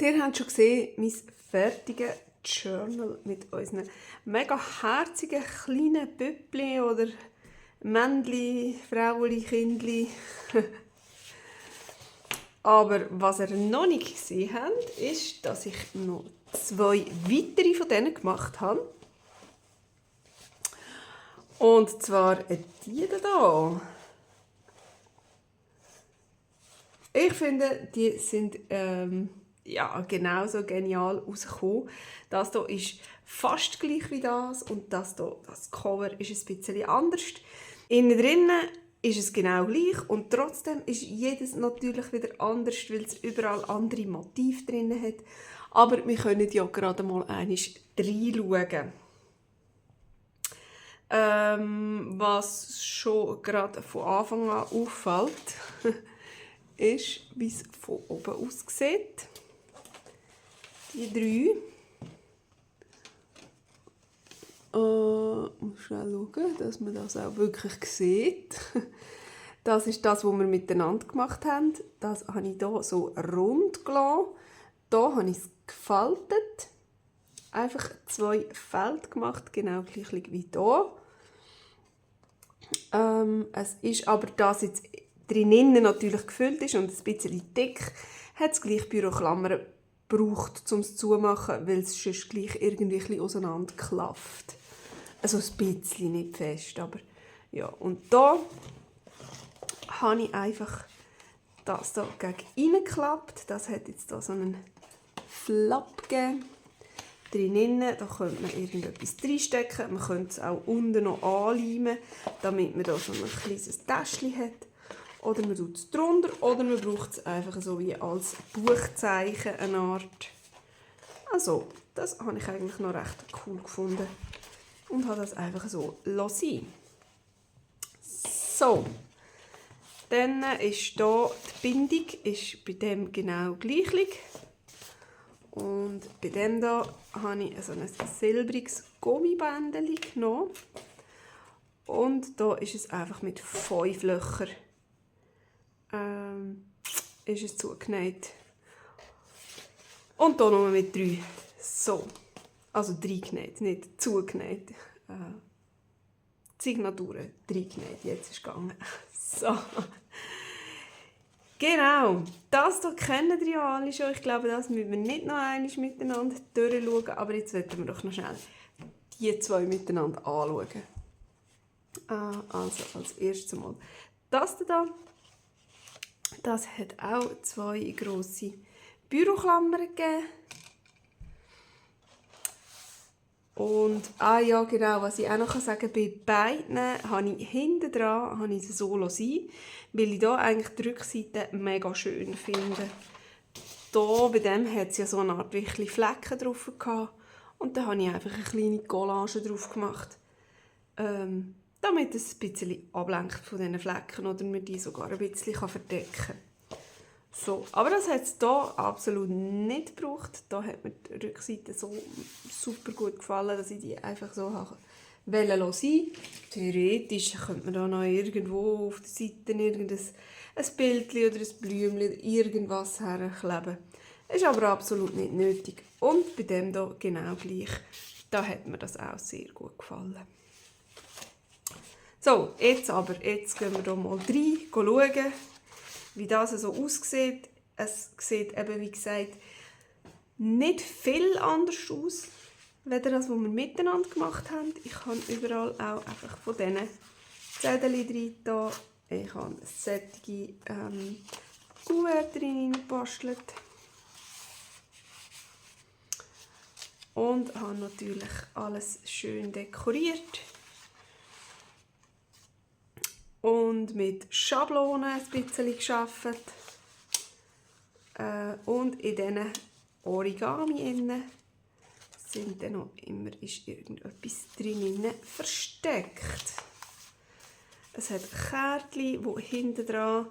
Ihr habt schon gesehen, mein fertiges Journal mit unseren mega herzigen kleinen Püppli oder Männli, Frauli, Kindli. Aber was ihr noch nicht gesehen habt, ist, dass ich noch 2 weitere von denen gemacht habe. Und zwar die hier. Ich finde, die sind genauso genial rausgekommen. Das hier ist fast gleich wie das und das hier, das Cover ist ein bisschen anders. Innen drinnen ist es genau gleich und trotzdem ist jedes natürlich wieder anders, weil es überall andere Motive drin hat. Aber wir können ja gerade mal einmal reinschauen. Was schon gerade von Anfang an auffällt, ist, wie es von oben aussieht. Die 3. Muss schnell schauen, dass man das auch wirklich sieht. Das ist das, was wir miteinander gemacht haben. Das habe ich hier so rund gelassen. Hier habe ich es gefaltet. Einfach 2 Fälte gemacht, genau gleich wie hier. Es ist aber, dass jetzt drinnen natürlich gefüllt ist und ein bisschen dick, hat es gleich Büroklammern gebraucht, um es zu machen, weil es sonst gleich irgendwie ein bisschen auseinanderklafft. Also ein bisschen, nicht fest, aber ja. Und da habe ich einfach das hier gegen reingeklappt. Das hat jetzt hier so einen Flap gegeben. Drinnen, da könnte man irgendetwas reinstecken. Man könnte es auch unten noch anleimen, damit man da so ein kleines Täschchen hat. Oder man tut es drunter, oder man braucht es einfach so wie als Buchzeichen, eine Art. Also, das habe ich eigentlich noch recht cool gefunden. Und habe das einfach so sein. So. Dann ist hier die Bindung ist bei dem genau gleich. Und bei dem hier habe ich so ein silbriges Gummibändchen genommen. Und hier ist es einfach mit 5 Löchern ist es zugenäht. Und hier nochmal mit 3. So. Also 3 genäht, nicht zugenäht. Signaturen 3 genäht. Jetzt ist es gegangen. So. Genau, das hier kennen ihr ja alle schon. Ich glaube, das müssen wir nicht noch einmal miteinander durchschauen. Aber jetzt werden wir doch noch schnell die 2 miteinander anschauen. Also als erstes mal das hier. Das hat auch 2 grosse Büroklammern gegeben. Und, ja genau, was ich auch noch sagen kann, bei beiden habe ich hinten dran es so sein, weil ich hier eigentlich die Rückseite mega schön finde. Hier bei dem hat es ja so eine Art Flecken drauf gehabt. Und da habe ich einfach eine kleine Collage drauf gemacht, damit es ein bisschen ablenkt von diesen Flecken oder man die sogar ein bisschen verdecken kann. So, aber das hat es hier absolut nicht gebraucht. Da hat mir die Rückseite so super gut gefallen, dass ich die einfach so sein wollte. Theoretisch könnte man da noch irgendwo auf der Seite irgendein Bildchen oder ein Blümchen oder irgendwas herkleben. Ist aber absolut nicht nötig. Und bei dem hier genau gleich. Da hat mir das auch sehr gut gefallen. So, jetzt gehen wir hier mal rein, schauen, wie das so aussieht. Es sieht eben, wie gesagt, nicht viel anders aus, als das, was wir miteinander gemacht haben. Ich habe überall auch einfach von diesen Zettelchen drin da. Ich habe solche Kuverts drin gebastelt. Und habe natürlich alles schön dekoriert. Und mit Schablonen ein bisschen gearbeitet. Und in diesen Origami sind dann noch immer irgendetwas drin versteckt. Es hat Kärtchen, die hinten dran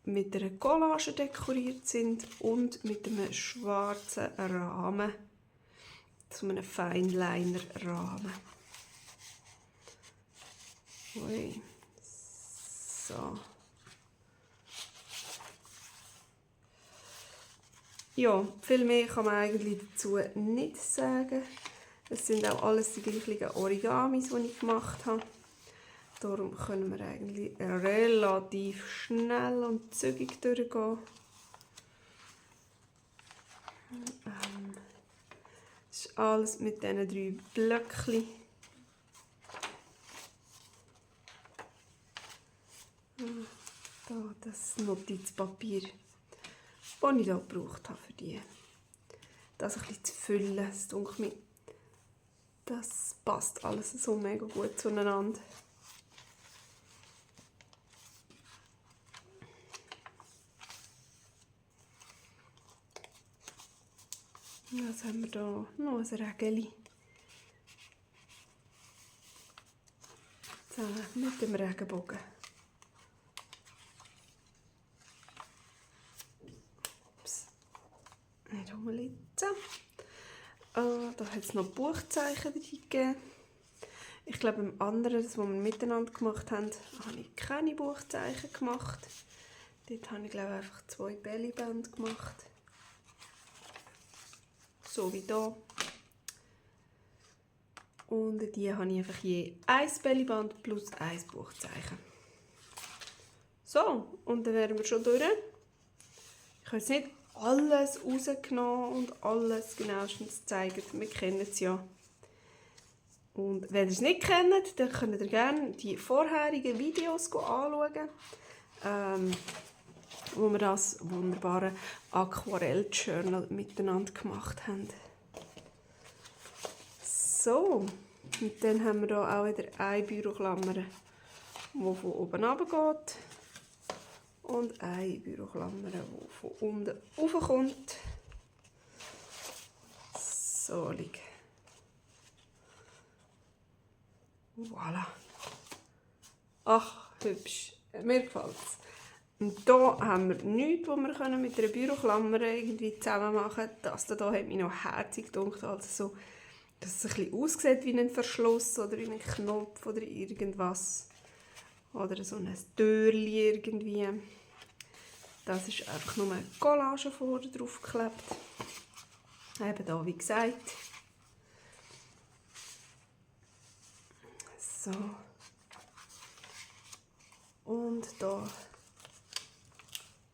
mit einer Collage dekoriert sind und mit einem schwarzen Rahmen, zu einem Feinliner-Rahmen. Ui. So. Ja, viel mehr kann man eigentlich dazu nicht sagen. Es sind auch alles die gleichen Origamis, die ich gemacht habe. Darum können wir eigentlich relativ schnell und zügig durchgehen. Das ist alles mit diesen 3 Blöckchen. Da, das Notizpapier, das ich hier gebraucht habe für die. Das ein bisschen zu füllen, das denke mir, das passt alles so mega gut zueinander. Was haben wir da? Noch ein Rägeli. Zusammen mit dem Regenbogen. Ups. Nicht rumlitzen. Da hat es noch Buchzeichen drin gegeben. Ich glaube, im anderen, das wir miteinander gemacht haben, habe ich keine Buchzeichen gemacht. Dort habe ich, glaube ich, einfach 2 Bellybände gemacht. So wie hier. Und die habe ich einfach je 1 Bellyband plus 1 Buchzeichen. So, und dann wären wir schon durch. Ich habe jetzt nicht alles rausgenommen und alles genauestens gezeigt. Wir kennen es ja. Und wenn ihr es nicht kennt, dann könnt ihr gerne die vorherigen Videos anschauen, wo wir das wunderbare Aquarell-Journal miteinander gemacht haben. So, und dann haben wir hier auch wieder eine Büroklammer, die von oben runter geht. Und eine Büroklammer, die von unten raufkommt. So, liegt. Voilà. Ach, hübsch. Mir gefällt es. Und hier haben wir nichts, was wir mit einer Büroklammer irgendwie zusammen machen können. Das hier hat mich noch herzig gedacht. Also so, dass es ein bisschen aussieht wie ein Verschluss oder wie ein Knopf oder irgendwas. Oder so ein Türchen irgendwie. Das ist einfach nur eine Collage vorne drauf geklebt. Eben da, wie gesagt. So. Und da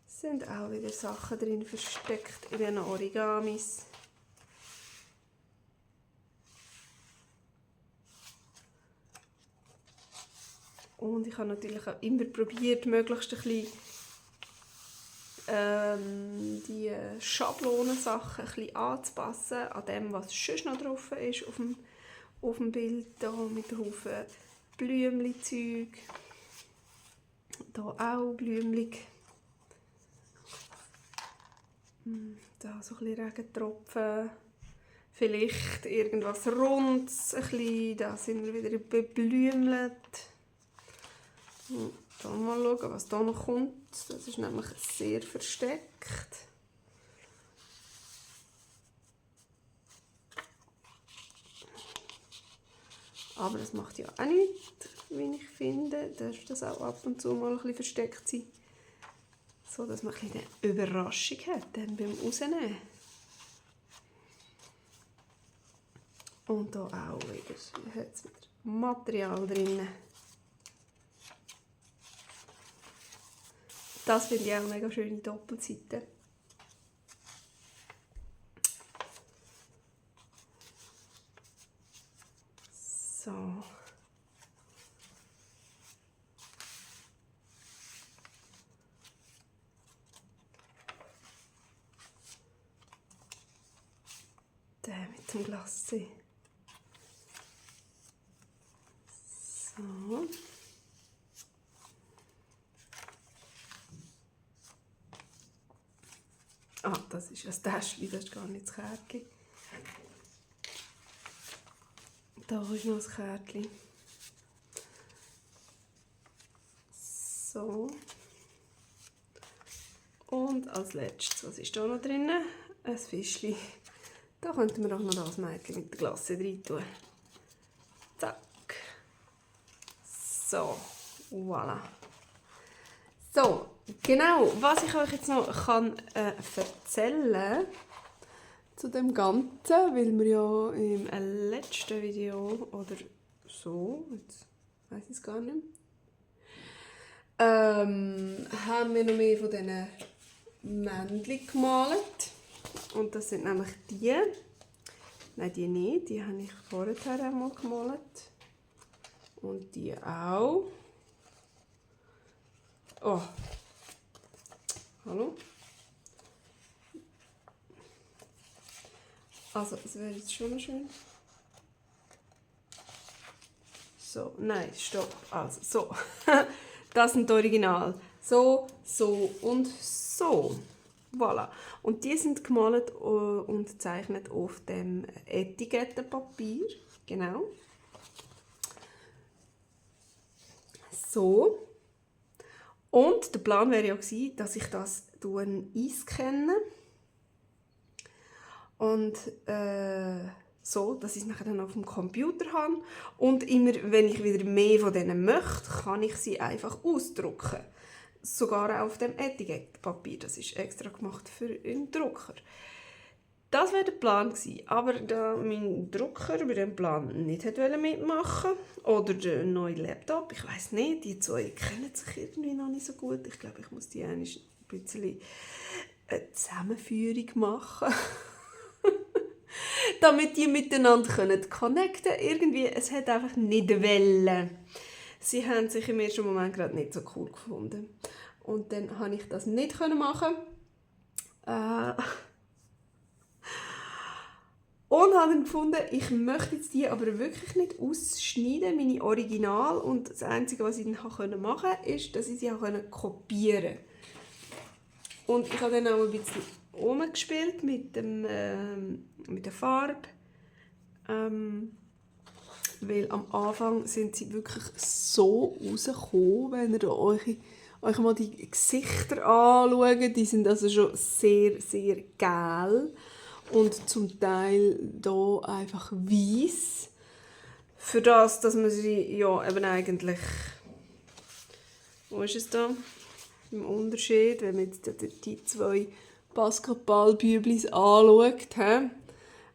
sind auch wieder Sachen drin versteckt in den Origamis. Und ich habe natürlich auch immer probiert, möglichst ein bisschen die Schablonensachen ein bisschen anzupassen an dem, was sonst noch drauf ist auf dem Bild. Hier mit einem Haufen Blümchen-Zeug. Hier auch Blümchen. Da so ein bisschen Regentropfen. Vielleicht irgendwas Rundes. Ein bisschen. Da sind wir wieder beblümelt. Hier mal schauen, was hier noch kommt. Das ist nämlich sehr versteckt. Aber das macht ja auch nichts, wie ich finde. Darf das auch ab und zu mal ein bisschen versteckt sein. So, dass man ein bisschen eine Überraschung hat dann beim Rausnehmen. Und hier auch wieder, hat es wieder Material drin. Das finde ich auch eine mega schöne Doppelseite. So. Der mit dem Glacé. So. Ah, das ist ein Täschchen, das ist gar nicht das Kärtchen. Da ist noch ein Kärtchen. So. Und als letztes, was ist da noch drin? Ein Fischchen. Da könnten wir auch noch das Mädchen mit der Glasse rein tun. Zack. So, voilà. So, Genau, was ich euch jetzt noch erzählen zu dem Ganzen, weil wir ja im letzten Video oder so, jetzt weiss ich es gar nicht, haben wir noch mehr von diesen Männchen gemalt. Und das sind nämlich die. Nein, die nicht, die habe ich vorher einmal gemalt. Und die auch. Oh. Hallo? Also, es wäre jetzt schon noch schön. So, nein, stopp. Also, so. Das sind die Original. So, so und so. Voilà. Und die sind gemalt und gezeichnet auf dem Etikettenpapier. Genau. So. Und der Plan wäre ja gewesen, dass ich das einscanne. Und so, dass ich es nachher dann auf dem Computer habe. Und immer, wenn ich wieder mehr von denen möchte, kann ich sie einfach ausdrucken. Sogar auf dem Etikettpapier. Das ist extra gemacht für einen Drucker. Das wäre der Plan gewesen. Aber da mein Drucker bei dem Plan nicht mitmachen oder der neue Laptop, ich weiß nicht, die zwei kennen sich irgendwie noch nicht so gut. Ich glaube, ich muss die ein bisschen eine Zusammenführung machen. Damit die miteinander connecten können. Irgendwie, es hat einfach nicht wollen. Sie haben sich im ersten Moment gerade nicht so cool gefunden. Und dann konnte ich das nicht machen. Und habe dann gefunden, ich möchte jetzt die aber wirklich nicht ausschneiden, meine Original. Und das Einzige, was ich dann machen konnte, ist, dass ich sie auch kopieren konnte. Und ich habe dann auch ein bisschen rumgespielt mit der Farbe. Weil am Anfang sind sie wirklich so rausgekommen, wenn ihr euch mal die Gesichter anschaut. Die sind also schon sehr, sehr gelb. Und zum Teil hier einfach weiß. Für das, dass man sie ja eben eigentlich... Wo ist es da? Im Unterschied, wenn man jetzt die zwei Basketballbüblis anschaut,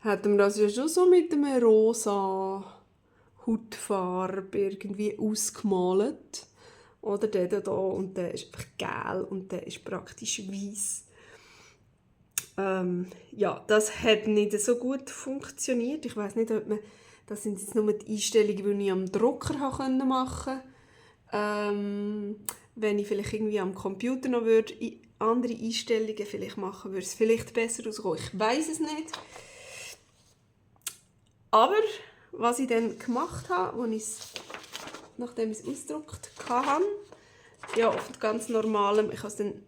hat man das ja schon so mit einem rosa Hautfarbe irgendwie ausgemalt. Oder der da und der ist einfach gelb und der ist praktisch weiß. Ja, das hat nicht so gut funktioniert. Ich weiß nicht, ob man... Das sind jetzt nur die Einstellungen, die ich am Drucker machen konnte. Wenn ich vielleicht irgendwie am Computer noch andere Einstellungen vielleicht machen würde, es vielleicht besser rauskommen. Ich weiß es nicht. Aber was ich dann gemacht habe, nachdem ich es ausgedruckt hatte, ja, auf ganz normalem, ich habe es dann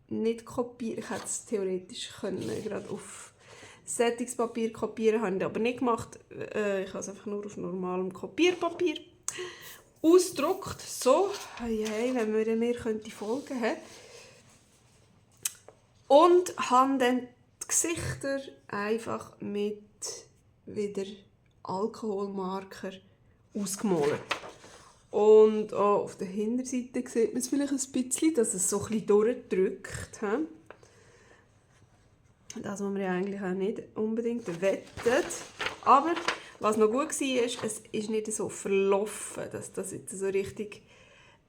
nicht kopiert, ich hätte es theoretisch gerade auf Sättigungspapier kopieren, habe ich aber nicht gemacht. Ich habe es einfach nur auf normalem Kopierpapier ausgedruckt, so, hey, wenn wir mir folgen könnte. Und habe dann die Gesichter einfach mit wieder Alkoholmarker ausgemalt. Und auch auf der Hinterseite sieht man es vielleicht ein bisschen, dass es so ein bisschen durchdrückt. Das, was man ja eigentlich auch nicht unbedingt wettet. Aber was noch gut war, ist, es ist nicht so verlaufen, dass das jetzt so richtig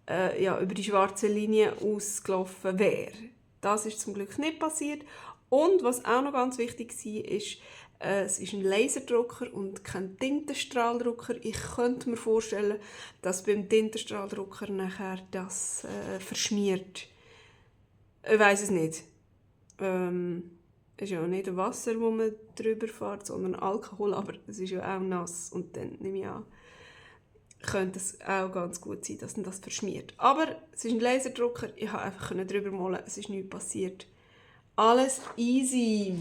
über die schwarze Linie ausgelaufen wäre. Das ist zum Glück nicht passiert. Und was auch noch ganz wichtig war, ist, es ist ein Laserdrucker und kein Tintenstrahldrucker. Ich könnte mir vorstellen, dass beim Tintenstrahldrucker nachher das verschmiert. Ich weiss es nicht. Es ist ja nicht Wasser, wo man drüber fährt, sondern Alkohol, aber es ist ja auch nass. Und dann nehme ich an, könnte es auch ganz gut sein, dass das verschmiert. Aber es ist ein Laserdrucker, ich konnte einfach drüber malen, es ist nichts passiert. Alles easy.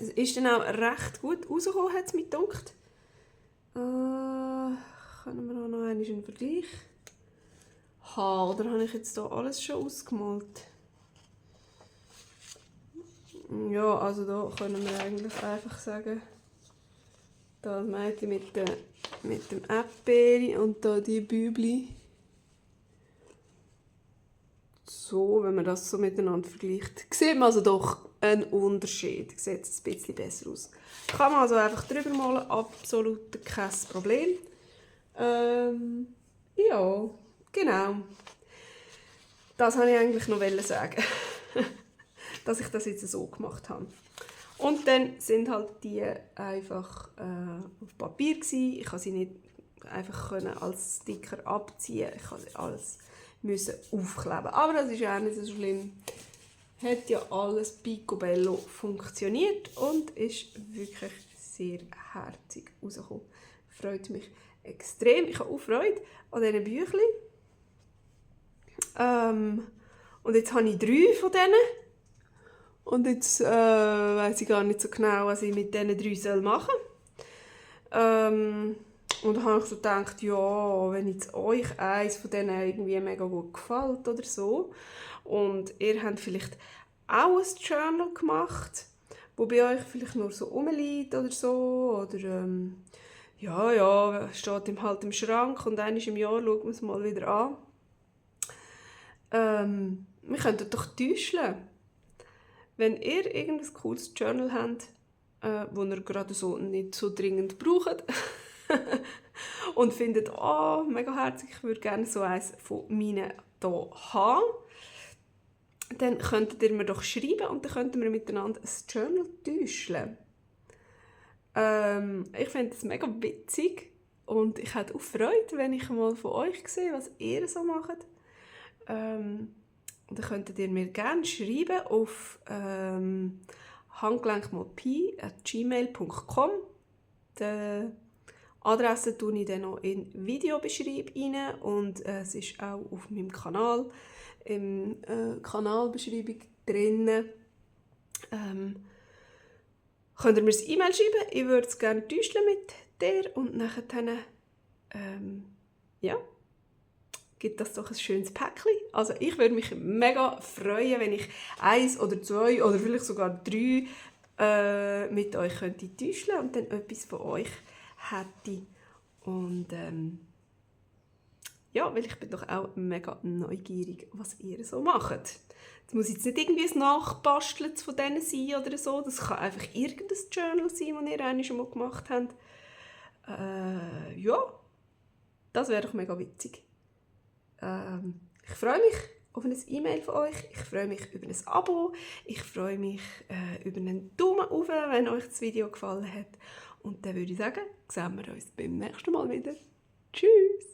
Es ist dann auch recht gut rausgekommen, hat es mir gedacht. Können wir auch noch einen Vergleich haben? Oder habe ich jetzt hier alles schon ausgemalt? Ja, also da können wir eigentlich einfach sagen, da das Mädchen mit dem Erdbeere und da die Bübli. so, wenn man das so miteinander vergleicht, sieht man also doch einen Unterschied. Sieht es ein bisschen besser aus. Kann man also einfach drüber malen, absolut kein Problem. Ja, genau. Das wollte ich eigentlich noch sagen, dass ich das jetzt so gemacht habe. Und dann sind halt die einfach auf Papier gewesen. Ich konnte sie nicht einfach als Sticker abziehen. Ich musste alles aufkleben. Aber das ist ja auch nicht so schlimm. Hat ja alles picobello funktioniert und ist wirklich sehr herzig rausgekommen. Freut mich extrem. Ich habe auch Freude an diesen Büchlein. Und jetzt habe ich 3 von denen. Und jetzt weiss ich gar nicht so genau, was ich mit diesen 3 machen soll. Und dann habe ich so gedacht, ja, wenn jetzt euch eins von denen irgendwie mega gut gefällt oder so und ihr habt vielleicht auch ein Journal gemacht, wo bei euch vielleicht nur so rumliegt oder so, oder ja, steht halt im Schrank und einmal im Jahr schaut man es mal wieder an. Wir könnten doch täuschen. Wenn ihr irgendein cooles Journal habt, das ihr gerade so nicht so dringend braucht und findet, oh, mega herzig, ich würde gerne so eins von meinen hier haben, dann könntet ihr mir doch schreiben und dann könnten wir miteinander ein Journal täuschen. Ich finde das mega witzig und ich hätte auch Freude, wenn ich mal von euch sehe, was ihr so macht. Und dann könntet ihr mir gerne schreiben auf handgelenkmalpi@gmail.com. Die Adresse tue ich dann noch in den Videobeschreib rein und es ist auch auf meinem Kanal, in Kanalbeschreibung drin. Könnt ihr mir ein E-Mail schreiben, ich würde es gerne täuschen mit dir und nachher ja, gibt das doch ein schönes Päckchen. Also ich würde mich mega freuen, wenn ich 1 oder 2 oder vielleicht sogar 3 mit euch könnte täuschen und dann etwas von euch hätte. Und ja, weil ich bin doch auch mega neugierig, was ihr so macht. Es muss jetzt nicht irgendwie ein Nachbasteln von denen sein oder so. Das kann einfach irgendein Journal sein, das ihr einmal schon mal gemacht habt. Ja, das wäre doch mega witzig. Ich freue mich auf ein E-Mail von euch. Ich freue mich über ein Abo. Ich freue mich über einen Daumen hoch, wenn euch das Video gefallen hat. Und dann würde ich sagen, sehen wir uns beim nächsten Mal wieder. Tschüss!